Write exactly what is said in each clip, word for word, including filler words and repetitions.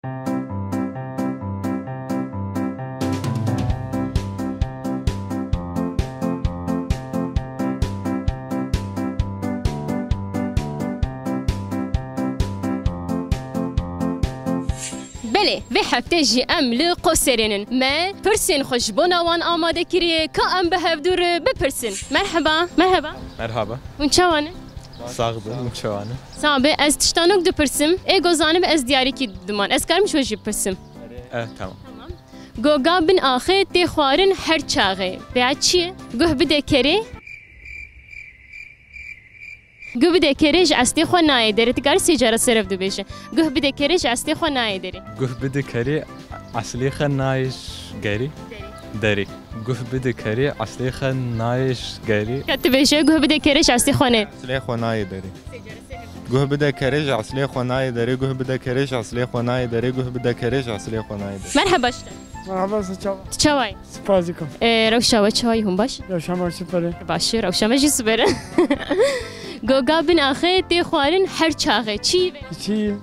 Belê, vê heftê jî em li Qoserê nin. Me pirsên xwe ji bona wan amade kiriye, ka em bi hevdû re bipirsin. Merheba, merheba. Merhaba. Hûn çawa ne? Sax bin, hûn çawa ne? Sax be, ez tiştanok dipirsim. Ê go zanibe ez diyarîkî didim wan. Ez karim ji we jî bipirsim. Eh, tamam. Tamam. Goga bin axê tê xwarin her çaxê. Veya çi ye? Guh bide kerê. Guh bide kerê ji eslê xwe nayê derê. Ti karî sê cara ser ev dibêje. Guh bide kerê ji eslê xwe nayê derê. Guh bide kerê eslê xwe nayê gerî. Derê. Guh bide kerê eslê xwe nayê gerî. Ka tu bêje guh bide kerê ji eslê xwe nê. Eslê xwe nayê derê. Guh bide kerê ji eslê xwe nayê derê. Guh bide kerê ji eslê xwe nayê derê. Guh bide kerê ji eslê xwe nayê derê. Merheba ji te. Merhaba, se çawa? Tu çawa yî? Spas dikim. Ee, rewşa we çawa yî, hûn baş? Rewşa me super e. Baş e, rewşa me jî super e. Goga bin axê tê xwarin her çaxê. Çi ye? Çi?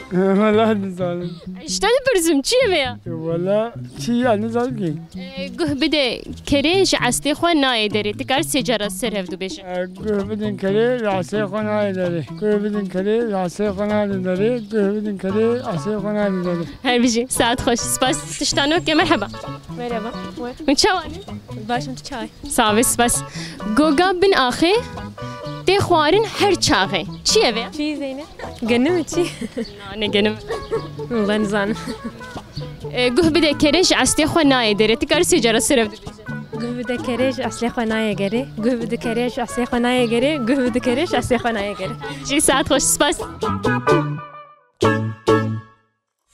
Wela nizanim. Ji te dipirsim, çi ye vê ya? Wela çi ya, nizanim ki. Ee, guh bide kerê ji eslê xwe nayê derê. Ti kar sê cara ser hev dû bêje. Ee, guh bidin kerê ji eslê xwe nayê derê. Guh bidin kerê ji eslê xwe nayê derê. Guh bidin kerê ji eslê xwe nayê derê. Her bijî, saet xweş. Spas. Tiştanokê, merheba. Merhaba. Hûn çawa ne? Baş im, tu çawa yî? Sax be, spas. Goga bin axê tê xwarin her çaxê. Çi ye vê? Çi Zeynep? Genim mi çi? Na, ne genim. Wela nizanim. E, guh bide kerê ji eslê xwe nayê derê. Ti karî sê cara ser ev dibêje. Guh bide kerê ji eslê xwe nayê gerê. Guh bide kerê ji eslê xwe nayê gerê. Guh bide kerê ji eslê xwe nayê gerê. Jî saet xweş, spas.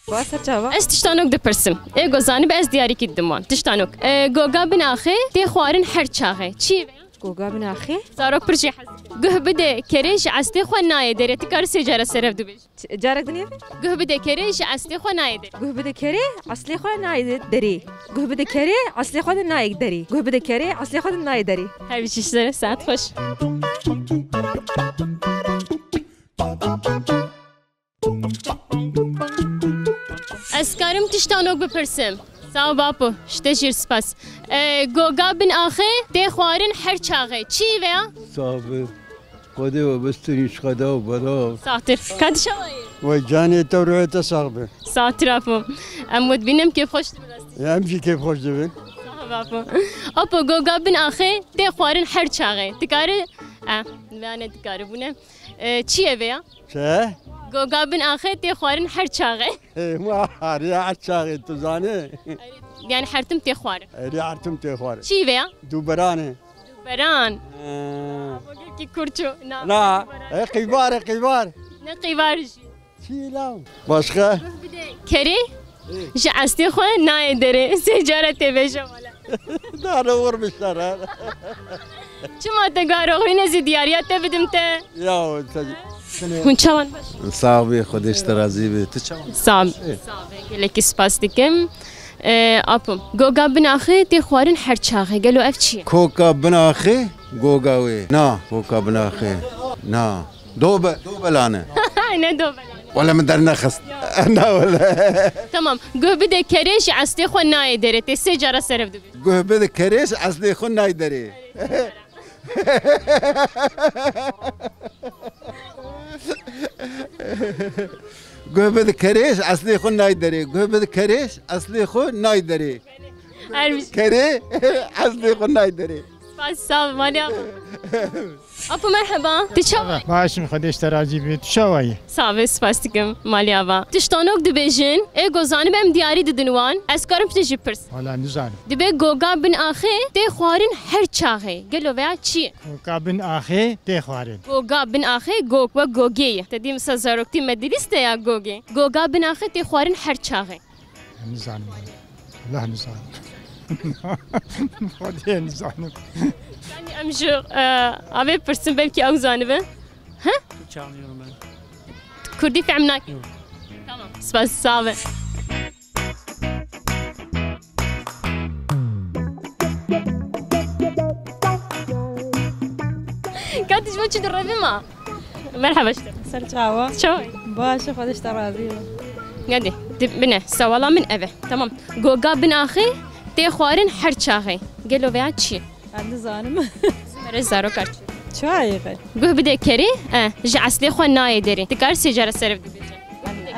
Wasa çawa? Ez tiştanok dipirsim. Ê go zanibe ez diyarîkî didim wan. Tiştanok. E, goga bin axê tê xwarin her çaxê. Çi ye vê? Goga bin axê? Zarok pir jê hez. Guh bide kerê ji eslê xwe nayê derê. Ti karî sê cara ser ev dibêje. Ç-, carek din yê? Guh bide kerê ji eslê xwe nayê derê. Guh bide kerê eslê xwe nayê derê. Guh bide kerê eslê xwe de nayê derê. Guh bide kerê eslê xwe de nayê derê. Her bijî ji te re, saet xweş. Ez karim tiştanok bipirsim? Sağ ol bapo, ji te jî spas. E, goga bin axê tê xwarin her çaxê. Çi ye vê ya? Sax be. Xwedê we bistirî ji xweda û bela. Saxtir. Ka tu çawa yî? Wey canê te û ruhê te sax be. Saxtir apo. Em we dibînin, em kêfxweş dibin rastî. Ya em jî kêfxweş dibin. Sax ol bapo. Apo, goga bin axê tê xwarin her çaxê. Dikarî? E, vê ya ne dikarî bûne. E, çi ye vê ya? Çi? Goga bin axê tê xwarin her çaxê. Ê, ma, her ya her çaxê, tu zanî. Yani her tim tê xwarin. Her ya her tim tê xwarin. Çi vê ya? Dûberan e. Dûberan. He. Gelkî kurço. Na. Na. Dûberan. E, qîbar e, qîbar. Ne qîbar jî. Çi law? Başka? Guh bide kerê. Ê. Ji eslê xwe nayê derê. Sê cara tê bêje wele. Dare vurmuşlar ha. Çima te garo xwîne zî diyariya te bidim te? Ya, te... Hûn çawan baş? Sax bî, Xwedê ji te razî bî. Tu çawan? Sax bî. Sax bî. Gelekî spas dikim. Ee, apim. Goga bin axê tê xwarin her çaxê. Gelo ev çi ye? Koka bin axê, goga wê. Na, koka bin axê. Na. Dobe, dobelane. Ne dobelane? Wele min dernexist. Na wele. Tamam. Guh bide kerê ji eslê xwe nayê derê. Tê sê cara ser ev dibê. Guh bide kerê ji eslê xwe nayê derê. Guh bide kerê ji eslê xwe nayê derê. Guh bide kerê ji eslê xwe nayê derê. Her bir şey. Kerê eslê xwe nayê derê. Spas, sağ ol, Malya. Apo merheba. Tu çawa yî? Baş im, Xwedê ji te razî bî. Tu çawa yî? Sax be, spas dikim. Malya va. Tiştanok dibêjin, ê go zanibe em diyarî didin wan. Ez karim ji te jî pirs. Wala nizanim. Dibe goga bin axê tê xwarin her çaxê. Gelo veya çi ye? Goga bin axê tê xwarin. Goga bin axê gog we gogê ye. Te dî misa zaroktî me dilîste ya gogê. Goga bin axê tê xwarin her çaxê. Nizanim. Wela nizanim. Xwedê nizanim. Yani em ji, e, avê pirsin belkî ew zanibe. He? Türkçe anlıyorum ben. Kurdî fehm nakî? Yok. Tamam. Spas, sağ ol. Ka tu ji bo çi direvî ma? Merhaba işte. Ser çawa? Çawa? Baş e, Xwedê ji te razî be. Nedê, di-, bine, sewala min ev e. Tamam. Goga bin axê tê xwarin her çaxê. Gelo veya çi ye? Ez nizanim. Mere zarokar çi? Çayê xwe. Guh bide kerê, e, ji eslê xwe nayê derê. Dikar sê cara ser ev dibêje.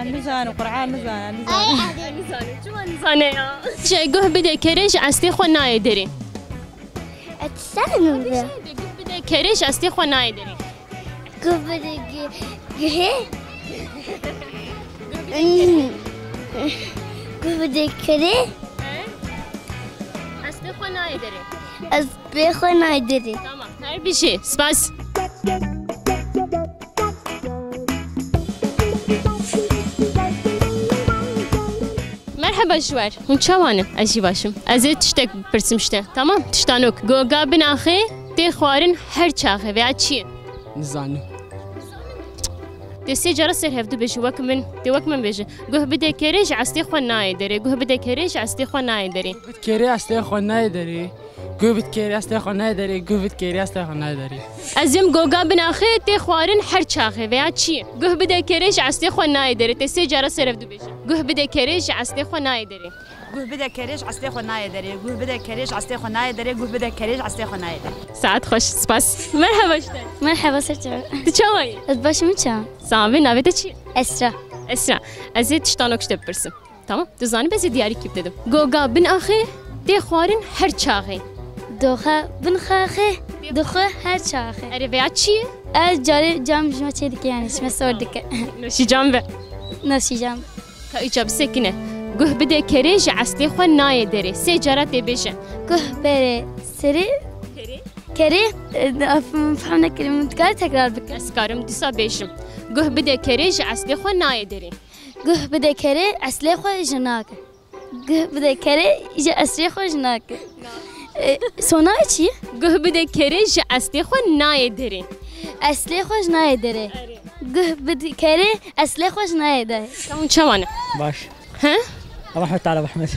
Ez nizanim, Qur'an nizanim, ez nizanim. Nizane, çima nizane ya? Ji guh bide kerê ji eslê xwe nayê derê. Ez sen mi? Guh bide kerê ji eslê xwe nayê derê. Guh bide gü-, gühe. Guh bide kerê. He? Eslê xwe nayê derê. Eslê xwe nayê derê. Tamam. Her bijî. Spas. Merheba ji we re. Hûn çawa ne? Ez jî baş im. Ez ê tiştek bipirsim ji te. Tamam? Tiştanok. Goga bin axê tê xwarin her çaxê veya çi ye? Nizanim. Tê sê cara ser hevdu bêje wek min. Tê wek min bêje. Guh bide kerê ji eslê xwe nayê derê. Guh bide kerê ji eslê xwe nayê derê. Guh bide kerê eslê xwe nayê derê. Guh bide kerê eslê xwe nayê derê. Guh bide kerê eslê xwe nayê derê. Ez im goga bin axê tê xwarin her çaxê veya çi ye? Guh bide kerê ji eslê xwe nayê derê. Tê sê cara ser hevdu bêje. Guh bide kerê ji eslê xwe nayê derê. Guh bide kerê ji eslê xwe nayê derê. Guh bide kerê ji eslê xwe nayê derê. Guh bide kerê ji eslê xwe nayê derê. Saet xweş, spas. Merheba ji te. Merheba, ser çawa? Tu çawa yî? Ez baş im, çawa? Sax be, navê te çi ye? Esra. Esra, ez ê tiştanok ji te bipirsim. Tamam, tu zanî, ez ê diyarîkî bi te dim. Goga bin axê tê xwarin her çaxê. Doxa bin axê dixwe her çaxê. Erê, veya çi ye? Ez carê cam ji me çê dike, yani ji me sor dike. Noşî cam be. Noşî cam be. Ka îca bisekine. Guh bide kerê ji eslê xwe nayê derê. Sê cara tê bêje. Guh bide kerê. Kerê? Kerê, e, af-, fehm nekirim. Min dikare tekrar bike? Ez karim dîsa bêjim. Guh bide kerê ji eslê xwe nayê derê. Guh bide kerê eslê xwe ji nake. Guh bide kerê ji eslê xwe ji nake. E, sona çi? Guh bide kerê ji eslê xwe nayê derê. Eslê xwe ji nayê derê. Erê. Guh bide kerê eslê xwe ji nayê derê. Tamam, çawa ne? Baş. He? Rahmet Teala Rahmet.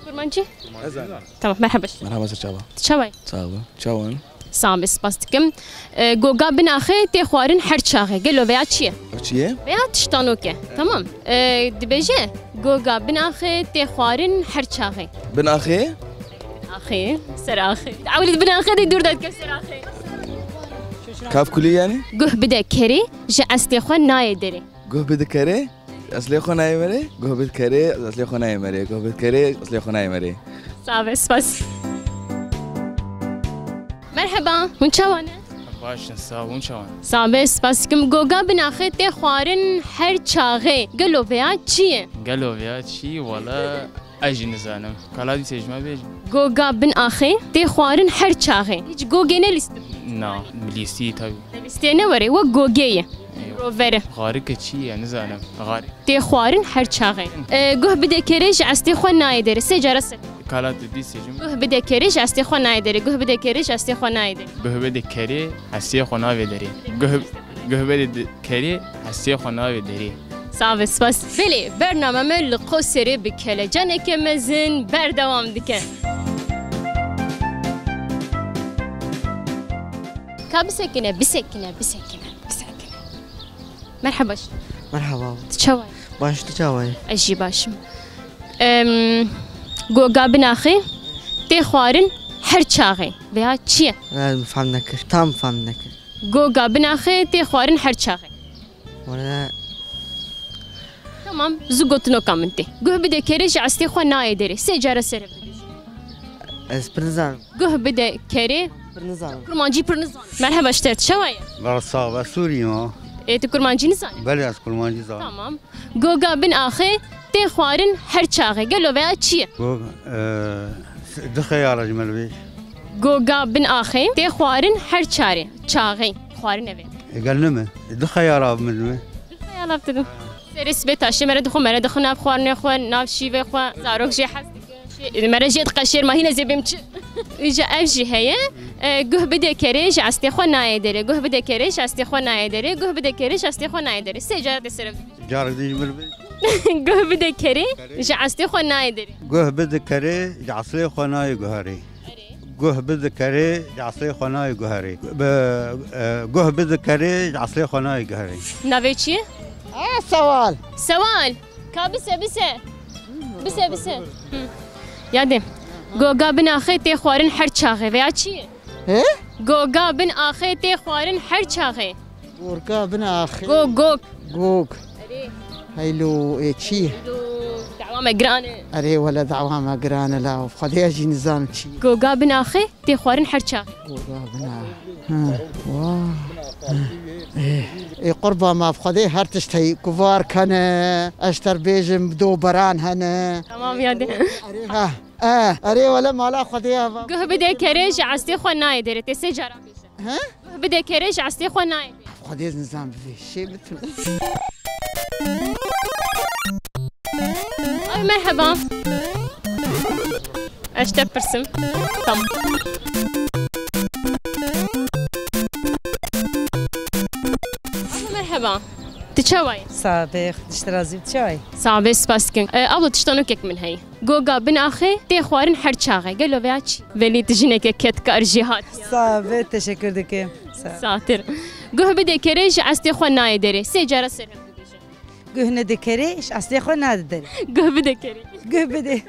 Kurmancî? Ez a. Tamam, merhaba. Merhaba, ser çava. Tu çawa yî? Sağ ol. Çawan? Sağ ol, spas dikim. E, goga bin axê tê xwarin her çaxê. Gelo veya çi ye? Çi ye? Veya tiştanok e. Tamam. E, dibêje, goga bin axê tê xwarin her çaxê. Bin axê? Axê, ser axê. Ewlî bin axê de dûr de dike ser axê. Kafkulî yani? Guh bide kerê, ji eslê xwe nayê derê. Guh bide kerê, eslê xwe nayê merê. Guh bide kerê, eslê xwe nayê merê. Guh bide kerê, eslê xwe nayê merê. Sağ be, spas. Merheba, hûn çawa ne? Baş in, sağ ol, hûn çawa ne? Sağ be, spas dikim. Goga bin axê tê xwarin her çaxê. Gelo veya çi ye? Gelo veya çi? Wala ez jî nizanim. Kala dîsê ji me bêjin. Goga bin axê tê xwarin her çaxê. Hiç gogê ne lîst? Na, bi lîstî tabii. Lîstê ne were, wek gogê ye. Eywa. Rovere. Xarike çi ye, nizanim. Xarik. Tê xwarin her çaxê. E, guh bide kerê ji eslê xwe nayê derê. Sê cara ser. Kala tu dîsê ji me. Guh bide kerê ji eslê xwe nayê derê. Guh bide kerê ji eslê xwe nayê derê. Guh bide kerê eslê xwe navê derê. Guh, guh bide di-, kerê eslê xwe navê derê. Sağ ve spas. Belê, bername me li Qoserê bi kelecaneke mezin berdewam dike. Ka bisekine, bisekine, bisekine, bisekine. Merhaba. Merhaba. Tu çawa yî? Baş, tu çawa yî? Ez jî baş im. Em, goga bin axê tê xwarin her çaxê veya çi ye? Ne, fam nekir. Tam fam nekir. Goga bin axê tê xwarin her çaxê. Wala. Tamam, zû gotinoka min tê. Guh bide kerê ji eslê xwe nayê derê. Sê cara ser ev dibêjim. Ez pir nizanim. Guh bide kerê. Pir nizanim. Kurmancî pir nizanim. Merheba ji te, tu çawa yî? Merhaba, sağ ol, ez Sûrî me. Ê, tu kurmancî nizanî? Belê, ez kurmancî zanim. Tamam. Goga bin axê tê xwarin her çaxê. Gelo veya çi ye? Go-, e, s-, du xeyala ji me li bêj. Goga bin axê tê xwarin her çarê. Çaxê. Xwarin ev e. E, gel nime. Du xeyala min me. Du xeyala tu dim. Serê sibê taşê mere dixwe, mere dixwe nav xwarinê xwe, nav şîvê xwe. Zarok jê hez dike. Jê, mere jê diqeşêr ma hîne zê bêm çi? Îja ev jî heye. E, guh bide kerê ji estê xwe nayê derê. Guh bide kerê ji estê xwe nayê derê. Guh bide kerê ji estê xwe nayê derê. Sê cara tê ser ev. Carek din ji min re bê. Guh bide kerê ji estê xwe nayê derê. Guh bide kerê ji eslê xwe nayê guherê. Guh bide kerê ji eslê xwe nayê guherê. Bi, e, guh bide kerê ji eslê xwe nayê guherê. Navê çi ye? Ha, sewal. Sewal. Ka bise, bise. Bise, bise. Hı. Yadê. Goga bin axê tê xwarin her çaxê. Veya çi ye? He? Goga bin axê tê xwarin her çaxê. Gorga bin axê. Gog, gog. Gog. Erê. Heylo, ê çi ye? Heylo, dawa me giran e. Erê, wele dawa me giran e, la Xwedê ez jî nizanim çi ye. Goga bin axê tê xwarin her çaxê. Goga bin axê. Ha, wa. Ha. Ê, ê, qurba me bi Xwedê her tişt heyî. Kuvar hene, ez ter bêjim, doberan hene. Tamam, yadê. Erê, ha. Eh, erê wele mala Xwedê ya va. Guh bide kerê, ji estê xwe nayê derê. Tê sê caran bêje. He? Guh bide kerê, ji estê xwe nayê derê. Xwedê nizam bivê. Şê bitim. Ay, merheba. Ez te pirsim. Tamam. Ay, merheba. Tu çawa yî? Sax be, Xwedê ji te razî be, tu çawa yî? Sax be, spas dikim. E, abla, tiştanokek min heye. Goga bin axê tê xwarin her çaxê. Gelo veya çi? Belê tu jineke kedkar jî hat. Sax be, teşekkür dikim. Sax. Satir. Guh bide kerê, ji estê xwe nayê derê. Sê cara ser hev bibêje. Guh nede kerê, ji estê xwe nade derê. Guh bide kerê. Guh bide.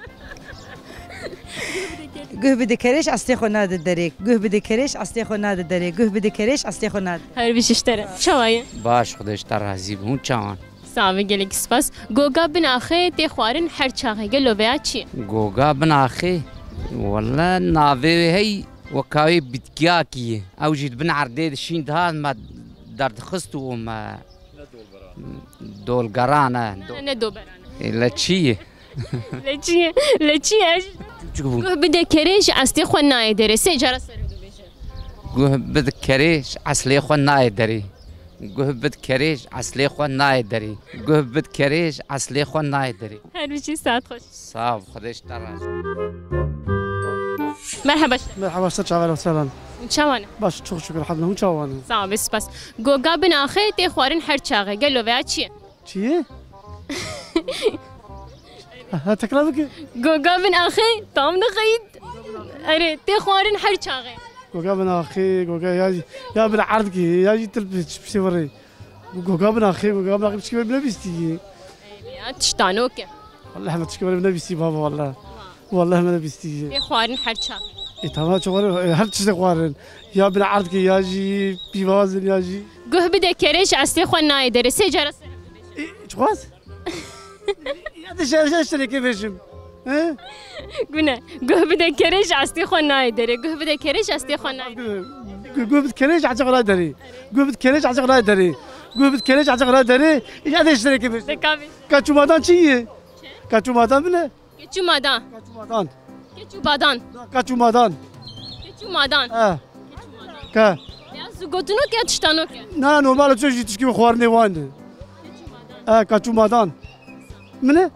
Guh bide kerê, ji estê xwe nade derê. Guh bide kerê, ji estê xwe nade derê. Guh bide kerê, ji estê xwe nade. Her bijî ji te re. Çawa yî? Baş, Xwedê ji te razî be. Hûn çawan? Sax be, gelek spas. Goga bin axê tê xwarin her çaxê. Gelo veya çi? Goga bin axê? Wele navê wê hey weka wê bitkiyakî ye. Ew jî di bin erdê de şîn dihat me derdixist û me dolgeran e. Ne, ne doberan e. E, le çi ye? Le çi ye? Le çi ye? Çuçuk bû. Guh bide kerê, ji estê xwe nayê derê. Sê cara ser hev bibêje. Guh bide kerê, ji eslê xwe nayê derê. Guh bid kerê, ji eslê xwe nayê derê. Guh bid kerê, ji eslê xwe nayê derê. Her bijî, saet xweş. Sağ ol, Xwedê ji te razî. Merheba. Merheba, ser çavan, selam. Çawan e? Baş, çok şükür, elhamdülillah. Hûn çawan e? Sağ ol, spas. Goga bin axê tê xwarin her çaxê. Gelo veya çi ye? Çi ye? Ha, tekrar bike. Goga bin axê, tam nexeyît. Erê, tê xwarin her çaxê. Goga bin axê, goga ya, ya bin erdkî, ya jî til piş-, piştê virê. Goga bin axê, goga bin axê, pişkî min nebîstî. Ya, tiştanok e. Wallahî me tişkî min nebîstî baba, wallahî. Wallahî me nebîstî. Tê xwarin her çaxê. E, tamam, çi xwarin, e, her tiştê xwarin. Ya bin erdkî, ya jî pîvazin, ya jî. Guh bide kerê, ji estê xwe nayê derê. Sê cara ser hev bibêje. E, çi xwaz? Ya de şer, şer, şerekê bêjim. He? Gune. Guh bide kerê, ji estê xwe nayê derê. Guh bide kerê, ji estê xwe nayê derê. Guh, guh, guh bid kerê, ji estê xwe nayê derê. Guh bid kerê, ji estê xwe nayê derê. Guh bid kerê, ji estê xwe nayê derê. Ya de şerekê bêjim. De kavê. Kaçûmadan çi ye? Kaçûmadan bile? Keçûmadan. Kaçûmadan. Keçûbadan. Kaçûmadan. Keçûmadan. Ha. Ka. Ya zu gotinok ya tiştanok e? Na, normal, ço jî tişkî xwarinê wan de. Keçûmadan. Ha, kaçûmadan. Min e?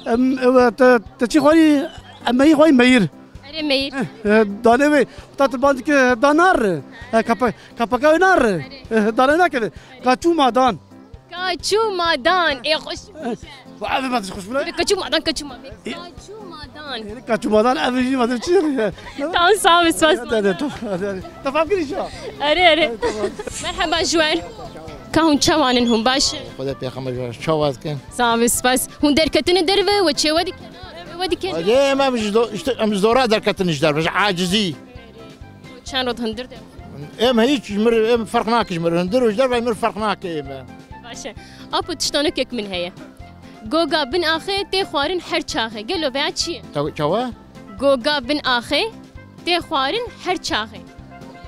Em, e, te, te çi xwarî? Em meyî xwarî meyir. Erê meyir. Eh, eh, danê wê. Ta tu ban dike danar. Eh, kapa-, kapaka wê nar. Erê. Eh, danê nakeve. Kaçûmadan. Kaçûmadan. Ê xweş. Eh, bu ev ma xweş bûne. Kaçûmadan, kaçûmadan. E. Kaçûmadan. Ê, kaçûmadan ev jî ma çi ye? Tamam, sağ ol, spas. Hadi, hadi, tamam, hadi, hadi. Tefam kiriş ya. Erê, erê. Hadi, tamam. Merheba, ji we re. Ka hûn çawan in, hûn baş in? Xwedê pêxember ji we re. Çawa dikin? Sağ ol, spas. Hûn derketine derve, we çê we dikin? We dikin? Hadi, em, em ji do-, işte, em ji dora derketin ji derve, ji acizî. Çend rot hundir de? Em hiç ji mir, em ferq nake ji mir. Hundir û ji derve mir ferq nake em. Baş e. Apo, tiştanokek min heye. Goga bin axê tê xwarin her çaxê. Gelo veya çi ye? Taw-, çawa? Goga bin axê tê xwarin her çaxê.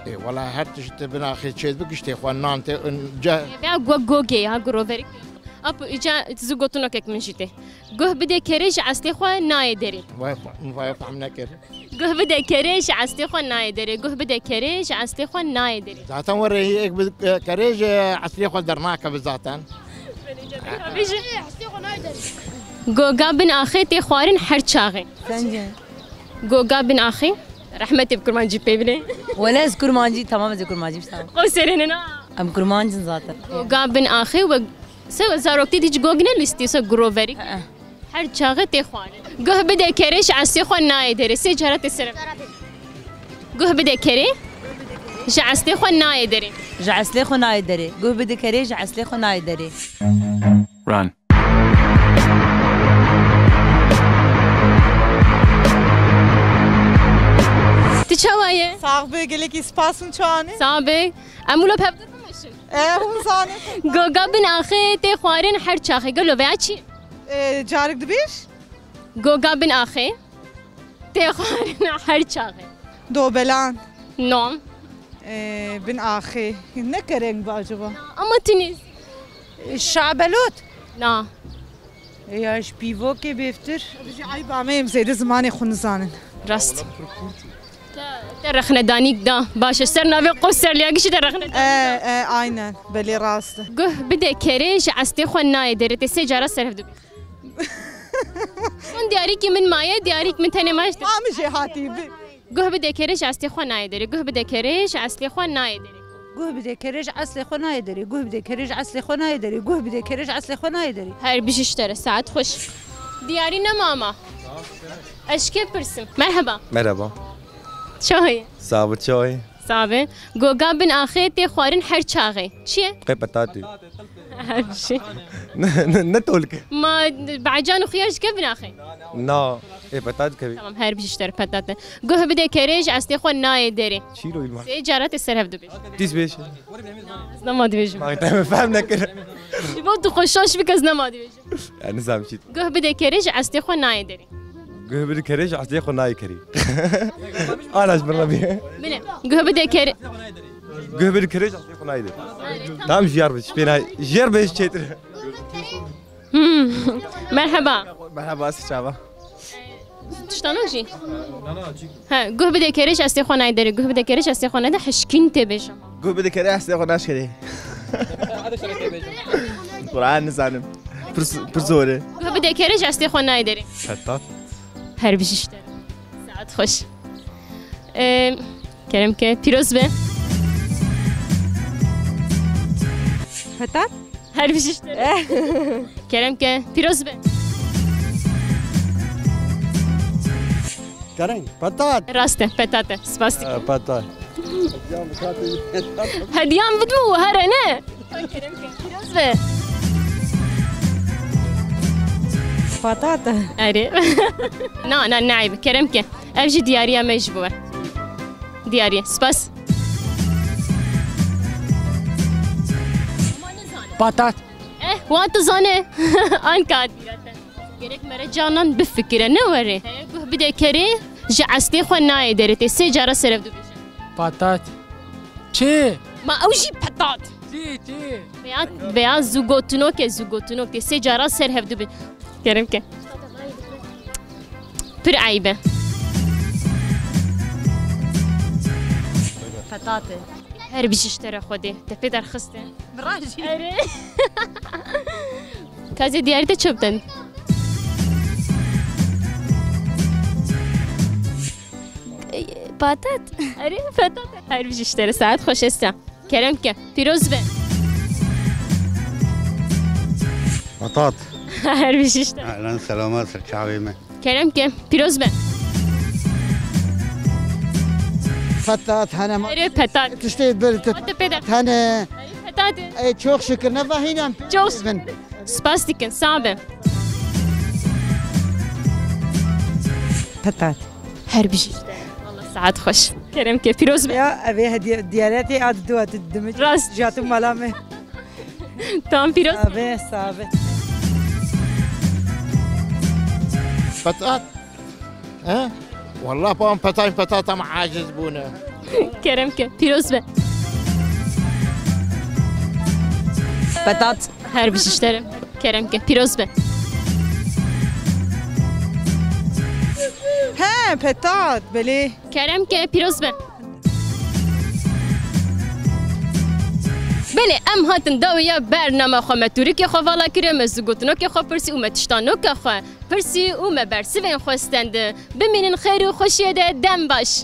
Ê, wela her tişt bin axê çêdibe, tê xwe nan tê, ce- Veya go-, gogê ya, groverik. Apo, îca zu gotinokek min jî tê. Guh bide kerê, ji eslê xwe nayê derê. Vay, vay, fehm nekir. Guh bide kerê, ji estê xwe nayê derê. Guh bide kerê, ji estê xwe nayê derê. Zaten we rêyek bi, e, kerê ji eslê xwe dernakeve zaten. Goga bin axê tê xwarin her çaxê. Sence? Goga bin axê. Rehmetê bi kurmancî pê bile. Wele ez kurmancî, tamam, ez ê kurmancî bîstam. Qo serê nena. Em kurmanc in zaten. Goga bin axê we se zaroktî dî hiç gog nelîstî, se groverî. He. Her çaxê tê xwarin. Guh bide kerê, ji estê xwe nayê derê. Sê cara tê serê. Guh bide kerê, ji estê xwe nayê derê. Ji eslê xwe nayê derê. Guh bide kerê, ji eslê xwe nayê derê. Run. Tu çawa ye? Sax be, gelekî spas hûn çawa ne? Sax be. Em wilo bi hevdûr bimeşin. E, hûn zanin. Goga bin axê tê xwarin her çaxê. Gelo veya çi? E, carik dibêj? Goga bin axê tê xwarin her çaxê. Dobelan. No. E, bin axê. Ne kereng be acaba? Ama tiniz. E, şabelot. Na. E, ya ji pîvokê bêvtir. Ji eyba me em zêde zimanê xwe nizanin. Rast. Te, te rexnedanîk da. Baş e, ser navê Qoserliyagişî te rexnedanîk da. E, e, aynen. Belê rast e. Guh bide kerê, ji estê xwe nayê derê. Tê sê cara ser hev dibê. Son diyarîkî min maye, diyarîk min tenê maye işte. Ma min jê hatî bi. Guh bide kerê, ji estê xwe nayê derê. Guh bide kerê, ji eslê xwe nayê derê. Guh bide kerê, ji eslê xwe nayê derê. Guh bide kerê, ji eslê xwe nayê derê. Guh bide kerê, ji eslê xwe nayê derê. Her bijî ji te re, saet xweş. Diyarî nema ama. Ez ji kê pirsim? Merheba. Merheba. Çawa ye? Sabe, çawa ye? Sabe. Goga bin axê tê xwarin her çaxê. Çi ye? Qey petatî. Her şey. Ne, ne, ne tolke? Ma becan û xiyar ji ke binaxê? Na, ê petat kevî. Tamam, her bijî ji te re petat e. Guh bide kerê, ji estê xwe nayê derê. Çîroyî ma. Sê cara tê ser hev dibêjin. Tîs bêj. Ez nema dibêjim. Ma te min fehm nekir. Ji bo tu xwe şaş bike, ez nema dibêjim. Ya, nizam çî. Guh bide kerê, ji estê xwe nayê derê. Guh bide kerê, ji estê xwe nayê kerê. Ana ji min re bî. Bine. Guh bide kerê. Guh bide kerê, ji estê xwe nayê derê. Tamam, jiyar be, ji pê nayê. Jiyar be, ji çêtir. Hmm. Merheba. Merheba, siz çava? Tiştanok jî? He, guh bide kerê, ji estê xwe nayê derê. Guh bide kerê, ji estê xwe nayê derê. Hişkîn tê bêjim. Guh bide kerê, estê xwe naşkerê. Quran nizanim. Pir, pir zor e. Guh bide kerê, ji estê xwe nayê derê. Petat. Her bijî ji te re. Saet xweş. Ee, kerem ke, pîroz be. Petat? Her bijî ji te re. Kerem ke, pîroz be. Kerem, petat. Rast e, petat e. Spas dikim. Ee, petat. Hediyan bidme û here ne? Kerem ke, pîroz be. Petat. Erê. Na, na, neayb. Kerem ke. Ev jî diyariya me ji bo we. Diyariye. Spas. Petat. Eh, wan tu zane. Anka dîrete. Gerek mere canan bifikire, ne were. He, guh bide kerê, ji estê xwe nayê derê, tê sê cara ser hev dibêje. Patat. Çi? Ma ew jî petat. Çi, çi? Veya, veya zû gotinok e, zû gotinok, tê sê cara ser hev dibê. Kerem ke. Pir eyb e. Petat e. Her bijî ji te re Xwedê. Te pê derxiste. Min re jî. Erê. Ka ez ê diyarî te çi bidim? Patat. Erê, petat. Her bijî ji te re. Saet xweş, Esra. Kerem ke. Pîroz be. Patat. Her bijî ji te re. Ehlen, selamet, ser çavê me. Kerem ke, pîroz be. Petat hene ma. Erê, petat. Tiştê bir te. Hadi peder. Hene. Erê, petat. Ey, çok şükür, ne vahînan. Çok bin. Spas dikin, sağ be. Petat. Her bijî ji te. Valla saet xweş. Kerem ke, pîroz be. Ya, ev ê hediye, diyarete ad dua dimij. Rast. Jatım mala me. Tam pîroz. Sabe, sabe. Petat. He? Wallah, bam petayî, petata me aciz bûne. Kerem ke, pîroz be. Petat. Her bijî ji te re. Kerem ke, pîroz be. He, petat, belê. Kerem ke, pîroz be. Belê, em hatin dawiya bernama xwe, me tûrikê xwe vala kiriye, me zûgotinokê xwe pirsî û me tiştanokê xwe pirsî û me bersivên xwe stend. Bimînin xêr û xweşiyê de, dem baş.